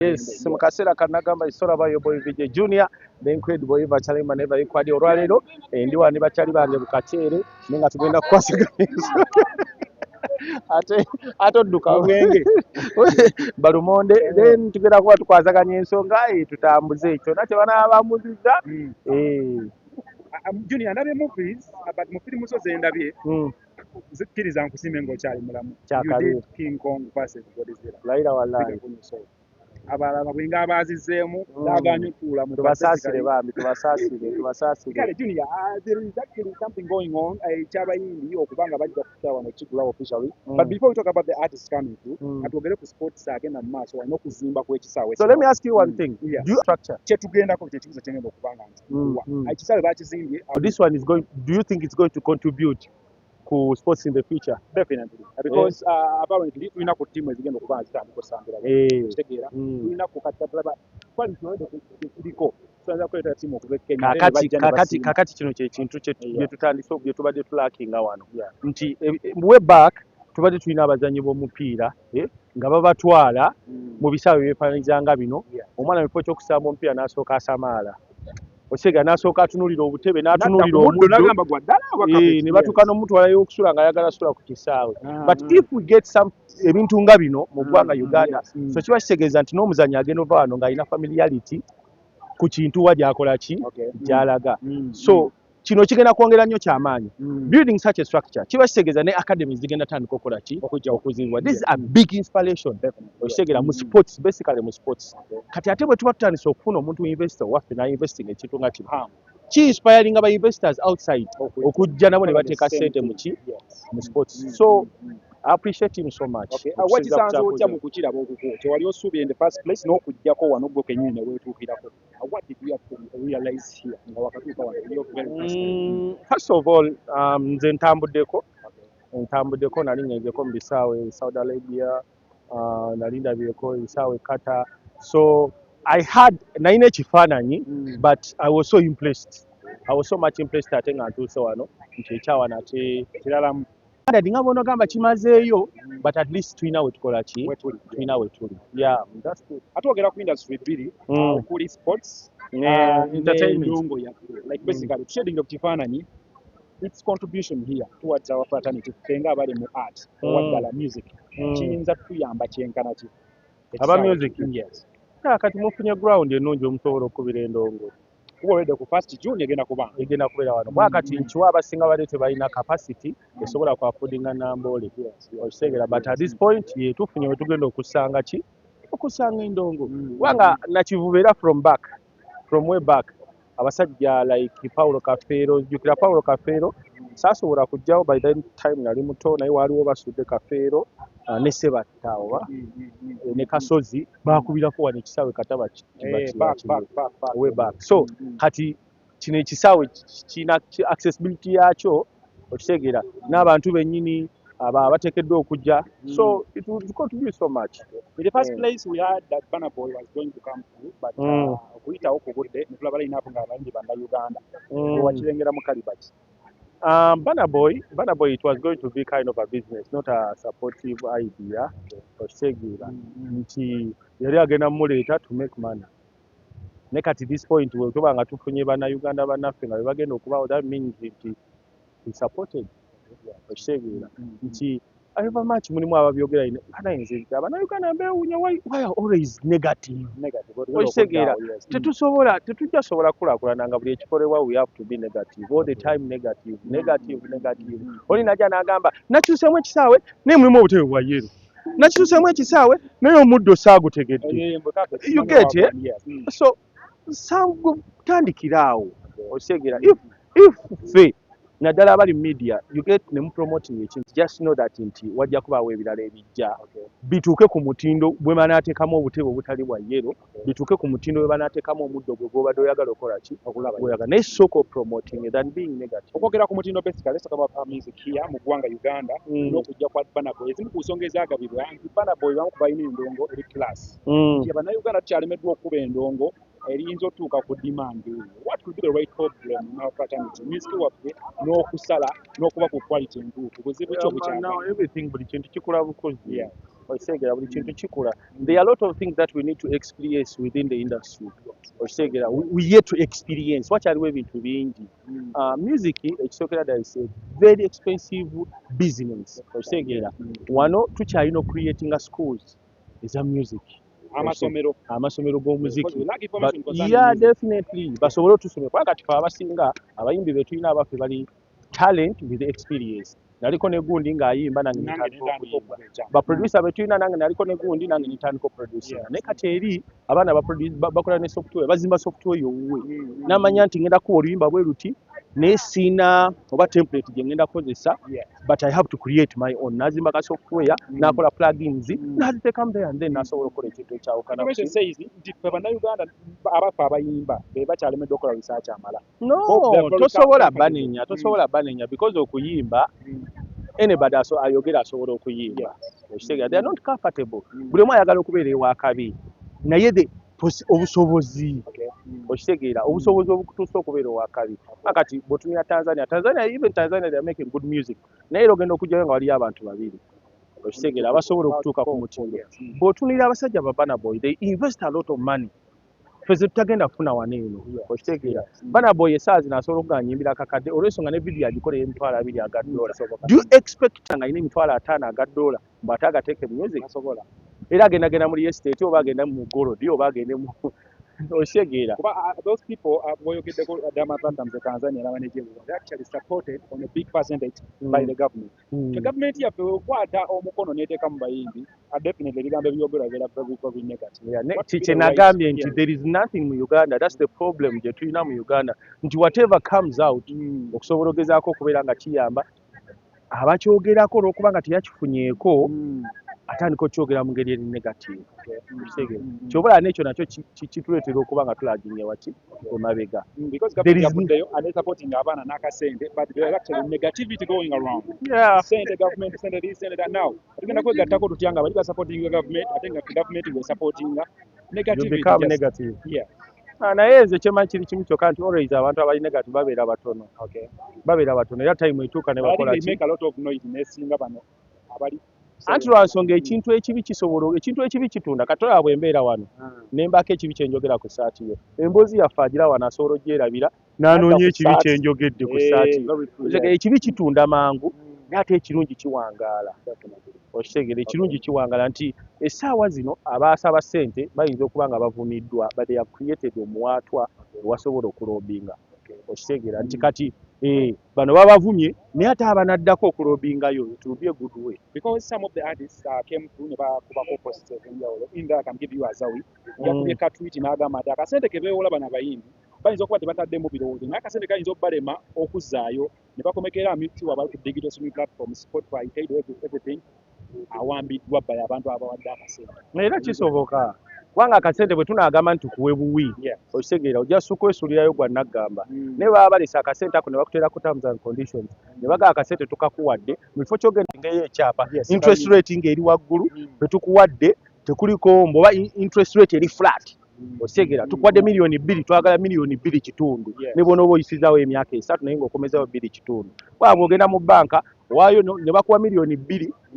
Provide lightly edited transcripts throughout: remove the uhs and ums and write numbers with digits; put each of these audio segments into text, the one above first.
Yes, mu kaseera kanagamba isola bayo boy VJ Junior, the incredible Eva Chalema never equaled. Olwaleero ndi wano ne bakyali bange bukaceere, naye nga tugenda kukwasaganya ate odduka Obwenge. Balumonde, then tugenda kuba tukwasaganya ensonga, tutambuze kyonna kye banaaba bambuzizza. Junior, ndabye movies, but mu firimu zo zendabye, zikkiriza nkusiime ng'okyali mulamu. Kyakabi. You did King Kong versus Godzilla. Layira wallahi. Abalala bwenga abaazizzeemu baagaanye otuula mu Tubasaasire bambi, tubasaasire, tubasaasire. Kale Junior, there is actually something going on ekyabayimbi okuba nga bajja kukya wano kigulawo officially. But before we talk about the artists coming through, atwogere ku sports agenda mu maaso walina okuzimba kw'ekisaawe. So let me ask you one thing. Yes. Do you structure Kyetugendako kyekibuzo kyengenda okuba nga nti ekisaawe bakizimbye. This one is going, do you think it's going to contribute ku sports in the future? Definitely, because apparently tulina ku ttiimu ezigenda okuba nga zitandika osambira. Kitegeera, tulina ku kati katulaba quality already kuliko, tuyinza kuleeta ttiimu okuva e Kenya ate ne bajja ne basiima. Kakati kino kyekintu bye tutandise, bye tubadde tulackinga wano, nti way back tubadde tulina abazannyi b'omupiira, nga babatwala mu bisaawe byefaananyiriza nga bino. Omwana mu kifo ky'okusamba omupiira n'asooka asamaala, osega n'asooka atunuulira obutebe, n'atunuulira Nadda ku muddo omuddo n'agamba gwa ddala oba carpet? Ne batuuka n'omutwalayo okusula ng'ayagala sula ku kisaawe. But if we get some ebintu nga bino mu ggwanga Uganda, so kiba kitegeeza nti n'omuzannyi agenda ova wano ng'alina familiarity ku kintu wa gy'akola ki, gy'alaga. So kino kigenda kwongera nnyo kyamaanyi. Building such a structure kiba kitegeeza ne academies zigenda tandika okukola ki, okuzimbibwa. This is a big inspiration, okitegeera, mu sports, basically mu sports. Kati ate bwe tuba tutandise okufuna omuntu investor waffe n'investing ekintu nga kino, ki inspiringa ba investors outside okujja nabo ne bateeka ssente mu ki, mu sports. So I appreciate him so much. Okay. Wakisanze otya mu kukiraba okukwo tewali osuubira in the first place n'okuggyako wano gwe kennyini ne weetuukirako? What did you actually realize here nga wakatuuka wano your very first time? First of all, nze ntambuddeko, nali ngenzeko mu bisaawe e Saudi Arabia, nali ndabyeko ebisaawe e Qatar, so I had nalina ekifaananyi, but I was so impressed, I was so much impressed ate nga ntuuse wano nti ekyawano ate kiralamu. Nga bw'onogamba kimazeeyo, but at least tulina we tukola ki, Wetuli. Tulina we tuli. Yeah, that's good. Ate ogera ku industry bbiri, okuli sports Ne entertainment. N'endongo yaffe, like basically tushadinga ku kifaananyi its contribution here towards our fraternity, ffe nga abali mu art, owaddala music, kiyinza kutuyamba kyenkana ki? Aba Ekisaawe. music? Yes. Ah, kati mufunye ground ennungi omusobola okukubira endongo. Kuba already ku 1st June egenda kubanga Egenda kubeera wano kuba kati nkiwa abasinga badde tebalina capacity esobola ku affordinga Namboole, okitegeera? But at this point ye tufunye we tugenda okusanga ki, okusanga endongo, kubanga Nakivubo era from way back abasajja like Paulo Kafeero, jjukira Paulo Kafeero, saasobola kujjawo by that time, nali muto, naye waaliwo basudde Kafeero, ne Sebatta oba ne Kasozi, baakubirako wano ekisaawe Kataba way back. So kati kino ekisaawe kirina accessibility yakyo, okitegeera, n'abantu bennyini aba abateekeddwa okujja, so it will contribute so much. In the first place we had that Burna Boy was going to come through, but okuyitawo ku budde ne tulaba line up nga abayimbi bannayuganda. Wakirengera mu kaliba ki? Burna Boy, it was going to be kind of a business, not a supportive idea. Okitegeera nti yali agenda mumuleeta to make money. Ne kati this point we tuba nga tufunye bannayuganda bannaffe nga be bagenda okubaawo, that means nti we supported. Okitegeera nti however much mulimu ababyogera bannayinza abannayuganda mbeewuunya, why are always negative? Negative. Okitegeera, Yes. tetusobola, tetujja sobola kukulaakulana nga buli ekikolebwa we have to be negative all the time, negative, negative, negative. Oli najja n'agamba nakyuseemu ekisaawe naye mulimu obutebe bwa yellow, nakyuseemu ekisaawe naye omuddo saagutegedde. You get it? Yes. So sangu tandikira awo, okitegeera? If ffe naddala abali mu media, you get ne mupromoting ekintu, just know that nti wajja kubaawo ebirala ebijja bituuke ku mutindo bwe banaateekamu obutebe obutali bwa yellow, bituuke ku mutindo bwe banaateekamu omuddo gwe gw'obadde oyagala okola ki, Okulaba. Gw'oyagala, naye sooka opromoting than being negative. Okwogera ku mutindo, basically let's talk about our music here mu ggwanga Uganda n'okujja kwa Burna Boy. Ezimu ku nsonga ezaagabibwa nti Burna Boy bamu ku balina endongo eri class, nti Abannayuganda tukyalemeddwa okukuba endongo eriyinza otuuka ku demand eyo. What could be the right problem in our fraternity, music waffe n'okusala n'okuba ku quality entuufu? Buzibu ki Now obukyava? everything, buli kintu kikula bukozi. Okitegeera, buli kintu kikula. There are a lot of things that we need to experience within the industry. Okitegeera, we yet to experience, wakyaliwo ebintu bingi. Music ekisookera ddala is a very expensive business. Okitegeera, wano tukyalina ocreatinga schools eza music. Amasomero. Amasomero g'omuziki. Because we lack information But concerning yeah, music. Definitely basobole otusomera, kubanga kati fe abasinga abayimbi be tulina abaffe bali talent with experience. Naliko ne gundi ng'ayimba, nange Nange nentandika netandika okuyimba. okuba ekyange. Baproducer be tulina, nange naliko ne gundi, nange nentandika oproducinga. Naye kati eri abaana bakola ne software, bazimba software yowuwe, n'amanya nti ngenda kuwa oluyimba bwe luti, naye siina oba template gye ngenda kukozesa, but I have to create my own. N'azimba ka software, n'akola plugins, n'aziteekamu there and then n'asobola okukola ekintu ekyawukana. Information says nti ffe Bannayuganda abaffe abayimba be bakyalemeddwa okukola research amala. No, Hope they're very tosobola comfortable. banenya, tosobola banenya, because okuyimba anybody ayogera asobola okuyimba. Okitegeera, they are not comfortable. Buli omu ayagala okubeera ewakabi, naye the obusobozi, okitegeera, obusobozi obukutuusa okubeera owakabi. Kati bw'otunula Tanzania, Tanzania, even Tanzania, they are making good music, naye era ogenda okugyayo nga waliyo abantu babiri, okitegeera, abasobola okutuuka ku mutindo. Bw'otunulira abasajja ba Burna Boy, they invest a lot of money ffe ze tutagenda kufuna wano eno. Okitegeera, Burna Boy essaawa zino asobola okuga nyimbira akakadde olw'ensonga ne video agikolera 20,000 aga dola. Do you expect nga alina 50,000 aga dola mbu ate agateeke mu music? Tasobola. Era agenda genda mu estate oba agenda mu gold oba agende mu, okitegeera? Kuba those people boyogeddeko, Diamond Platnumz e Tanzania n'abanejebu, they actually supported on a big percentage by the government. The government yaffe okwata omukono n'eteeka mu bayimbi, definitely ebigambo ebyogerwa bibeera very, very negative. Yeah, What be kye the right- nagambye nti there is nothing mu Uganda. That's the problem gye tulina mu Uganda, nti whatever comes out, okusobola ogezaako okubeera nga kiyamba abakyogerako, olw'okuba nga teyakifunyeeko, atandika okyogera mu ngeri eri negative. Okitegeera, ky'oba olaba n'ekyo nakyo kituleetera okuba nga tulaginye waki emabega. Because There government is yavuddeyo and supporting abaana n'akasente, but there is actually negativity going around. Sente government, sente this, sente that. Now tugenda kwegattako tutya nga bali basupportinga government, ate nga government bwesupportinga You negativity become negative. Ah, naye nze kyemanyi kiri kimu kyokka nti always abantu abali negative babeera batono. Babeera batono, era time etuuka ne But I think bakola they ki. make a lot of noise nesinga bano abali. Anti lwa nsonga ekintu ekibi kisobola, ekintu ekibi kitunda. Katola bwe mbeera wano ne mbaako ekibi kye njogera ku ssaati yo, emboozi yaffe agira wano asobola ogyerabira n'anoonya Adda ku ekibi ssaati. kye njogedde ku ssaati yo. Very true, Okitegeera, ekibi kitunda mangu, naye ate ekirungi kiwangaala. Okitegeera, ekirungi kiwangaala, nti essaawa zino abaasaba ssente bayinza okuba nga bavumiddwa, but they have created omuwaatwa ewasobola okulobinga. Okitegeera nti kati bano babavumye, naye ate abanaddako okulobingayo, it will be a good way. Because some of the artists came through ne bakubako posts ez'enjawulo. In there I can give you Azawi, yakubye ka tweet n'agamba nti akasente ke beewola bano abayimbi bayinza okuba tebataddemu birowoozo, naye akasente kayinza okubalema okuzzaayo ne bakomekera amitiwa abali ku digital streaming platform, Spotify, Tidal, everything awambiddwa by abantu abawadde akasente. Era kisoboka, kubanga akasente bwe tunaagamba nti tukuwe buwi, okitegeera, ojja kwesuulirayo gwa naggamba. Naye baba balese akasente ako ne bakuteerako terms and conditions, ne bagamba akasente tukakuwadde mu kifo ky'ogendeyo ekyapa, interest rate ng'eri waggulu, bwe tukuwadde tekuliko mbu oba interest rate eri flat. Okitegeera, tukuwadde 2 miliyoni, twagala 2.5 miliyoni, ne bw'onooba oyisizaawo emyaka 3, naye ng'okomezaawo 2.5. Kubanga bw'ogenda mu bbanka owaayo ne bakuwa 2 miliyoni,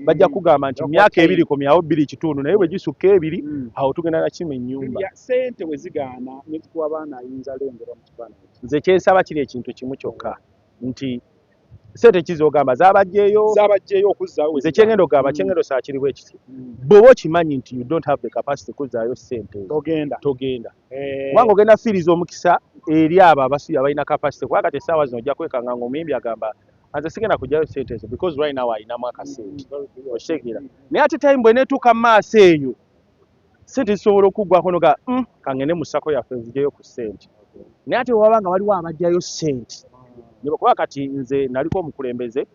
bajja kugamba nti Bakuwa myaka time. 2 komyawo 2.5, naye bwe gisukka 2, awo tugenda nakima ennyumba. Ya, sente bwe zigaana nezikuwa abaana ayinza lengerwa mu kifaananyi. Nze kyensaba kiri ekintu kimu kyokka, nti sente kizogamba zaabajjeeyo. Zaabajjeeyo okuzzaawo Nze kyengenda okugamba, kyengenda osaba kiri bwe kiti: bw'oba okimanyi nti you don't have the capacity kuzzaayo sente ezo, togenda. Togenda, kubanga ogenda fiiriza omukisa eri abo abasi abalina capacity. Kubanga kati essaawa zino ojja kwekanga ng'omuyimbi agamba, nze sigenda kuggyayo sente ezo because right now ayinamu akasente. Okitegeera, naye ate time bw'eneetuuka mu maaso eyo, sente zisobola okuggwako noga, kangende mu SACCO yaffe nzigyeyo ku ssente." Naye ate waba nga waliwo abajjayo ssente, kuba kati nze naliko omukulembeze,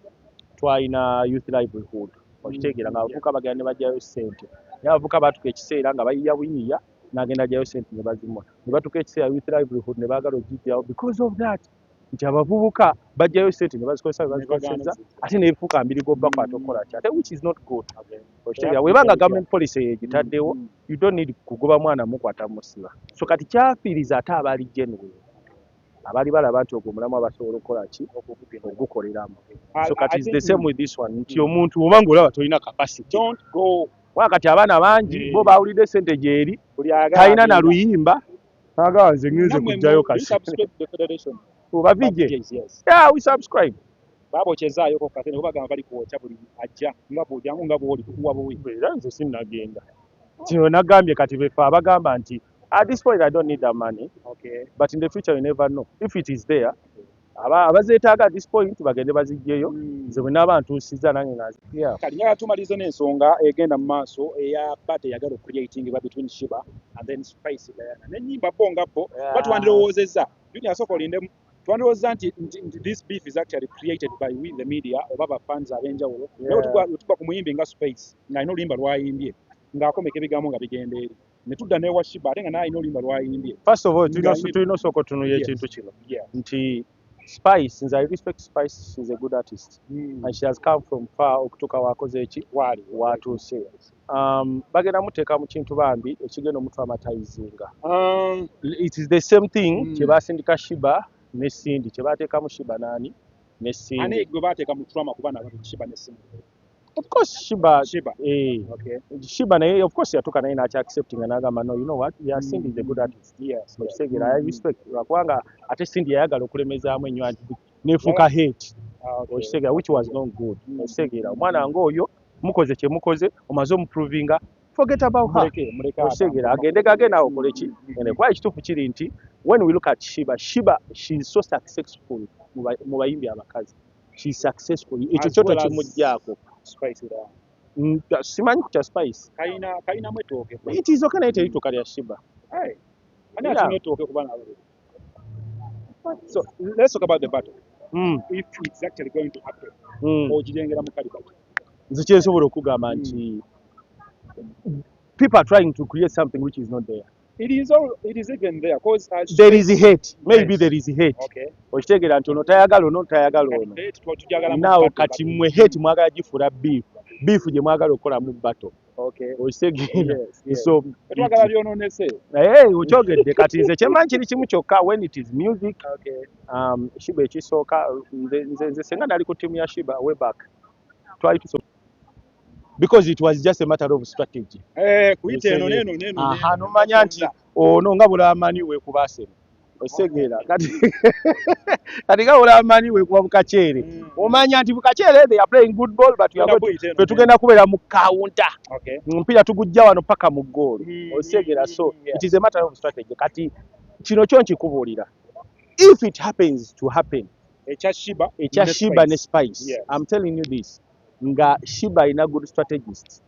twalina youth livelihood. Okitegeera, nga abavubuka bagenda ne bajjayo ssente, naye abavubuka baatuka ekiseera nga bayiiya buyiiya, n'agenda ajjayo ssente ne bazimuwa, ne batuuka ekiseera youth livelihood ne baagala ogijjawo because of that, nti abavubuka bajjayo ssente ne bazikozesa bwe bazikozesezza, ate nebifuuka mbirigo bakwata okukola ki ate, which is not good. Okitegeera, bw'eba nga government policy eyo egitaddewo, you don't need kugoba mwana mukwata musiba. So kati kyafiiriza ate abaali genuine, abaali balaba nti ogwo omulamwa basobola okukola ki, ogukoleramu. So kati is the same with this one, nti omuntu oba ng'olaba tolina capacity, Don't go. Kubanga kati abaana bangi bo bawulidde sente gyeri, Buli ayagala talina na agenda. luyimba, agamba nze ngenze Nammwe kujjayo do you kasi. subscribe to the federation? Oba VJ? VJs, yes. Yeah, we subscribe. Babokyezaayo kasente, kuba bagamba bali kwokya buli ajja nga bw'ojjangu nga bw'oli tukuwa buwi. Era nze sinnagenda. Kino nagambye kati befe abagamba nti at this point I don't need that money, but in the future you never know. If it is there, aba abazeetaaga at this point bagende baziggyeyo. Nze bwe naaba ntuusizza nange nga yeah. Kati njagala tumalirize n'ensonga egenda mu maaso eya battle eyagala ocreatingibwa between Sheebah and then Spice Diana n'ennyimba bo nga bo. Kuba twandirowoozezza, Junior, asooka olindemu, twandirowoozezza nti this beef is actually created by we the media oba ba fans ab'enjawulo, naye wetuba ku muyimbi nga Spice ng'alina oluyimba lw'ayimbye ng'akomeka ebigambo nga bigenda eri, ne tudda n'ewa Sheebah ate nga naye alina oluyimba lw'ayimbye. First of all, tulina osooka otunuulira ekintu kino nti Spice, nze I respect Spice, she's a good artist and she has come from far okutuuka waakoze eki waali waatuuse. Bagenda muteeka mu kintu bambi ekigenda omutraumatizinga. It is the same thing kye basindika Sheebah ne Cindy, kye bateekamu Sheebah naani ne Ani Cindy. gwe baateeka mu trauma kuba nabo, Sheebah ne Cindy? Of course Sheebah. Sheebah. Eh, Sheebah naye of course yatuuka naye n'akya accepting n'agamba, "No, you know what, yeah, Cindy is a good artist." Okitegeera? I respect, lwakubanga ate Cindy yayagala okulemezaamu ennyo nti neefuuka hate. Okitegeera? Which was not good. Okitegeera? Omwana ng'oyo mukoze kye mukoze, omaze omuprovinga, forget about her. Muleke, muleke. Okitegeera? Agende gage naawe okole ki. Ene kuba ekituufu kiri nti when we look at Sheebah, Sheebah, she is so successful mu bayimbi abakazi. She is successful, ekyo As kyo well as tokimuggyaako. Spice Diana. Simanyi ku kya Spice. Kalina kalinamu ettooke. It is okay, naye terituuka lya Sheebah. Hey. Ani alina ettooke kuba nabo? So let's talk about the battle. If it's actually going to happen, ogirengera mu kaliba ki? Nze kyensobola okugamba nti people are trying to create something which is not there. It is even there because as There is hate, maybe. Yes. There is hate. Okitegeera nti ono tayagala ono, tayagala ono. Kati hate tujagala mu Naawe battle, kati but- mmwe hate mwagala gifuula beef, beef gye mwagala okukolamu battle. Okitegeera? Yes. So Tetwagala byonoonese. Naye okyogedde. Kati nze kyemmanyi kiri kimu kyokka, when it is music, Sheebah ekisooka, nze senga nali ku ttiimu ya Sheebah way back, twali tuso because it was just a matter of strategy. Eh, kuyita eno n'eno n'eno. Aha, nomanya nti ono nga bulamanyi weekuba Arsenal. Okitegeera? Kati nga bulamanyi weekuba bukaceere, omanya nti bukaceere they are playing good ball, but we are going to, ffe tugenda kubeera mu counter. Omupiira tugujja wano paka mu goal. Okitegeera? So it is a matter of strategy. Kati kino kyo nkikubuulira, if it happens to happen, Ekya Sheebah ekya ne Sheebah ne Spice. Spice, I'm telling you this, nga Sheebah alina good strategist,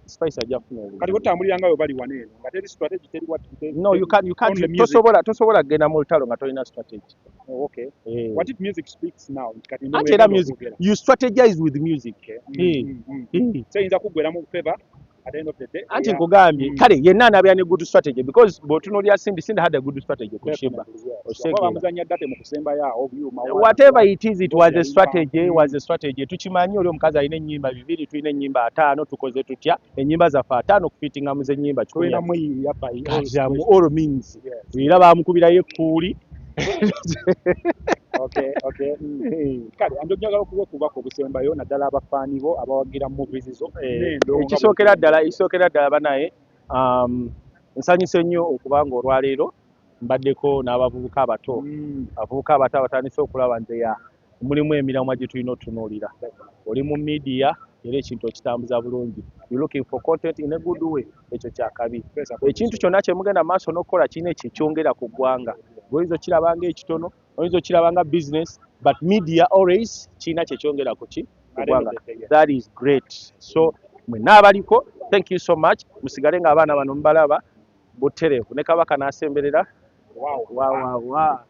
Spice ajja kufuna Kati obuzibu. bwotambulira nga bwe bali wano eno nga teri strategy, teri what No, you can't only music. Tosobola kugenda mu lutalo nga tolina strategy. Oh, okay. Eh. What if music speaks now? Kati Anti era music, you strategize with music. Eh. Eh. Seyinza kuggwera mu favor at the end of the day. Anti nkugambye, kale yenna anabeera ne good strategy, because bw'otunuulira Cindy, Cindy had a good strategy ku Sheebah. Definitely, yes. Okitegeera? Oba bamuzannya date mu kusembayo awo byuma. Whatever it is, it was a strategy, was a strategy. Tukimanyi oli omukazi alina ennyimba 2, tulina ennyimba 50, tukoze tutya ennyimba zaffe 50 kufiitinga mu z'ennyimba 100? Tulina muyiiya by all Kati mu all means. Era baamukubirayo ekkuuli. Okay. Kale ando njagala okuwa okubaka obusembayo naddala abafaani bo abawagira movies zo n'endongo. Ekisookera ddala banaye, nsanyuse nnyo okubanga olwaleero mbaddeko n'abavubuka abato, abavubuka abato abatandise okulaba nti ya mulimu emiramwa gye tulina otunuulira. Oli mu media era ekintu okitambuza bulungi, you looking for content in a good way, ekyo kyakabi. Ekintu kyonna kye mugenda maaso n'okukola kirina ekyo ekyongera ku ggwanga. Oyinza okiraba nga ekitono, oyinza okiraba nga business, but media always kirina kyekyongera ku ki, ku ggwanga. That is great. So mwenna abaliko, thank you so much. Musigale ng'abaana bano mubalaba butereevu ne Kabaka n'asemberera. Wow. Wa wa wa.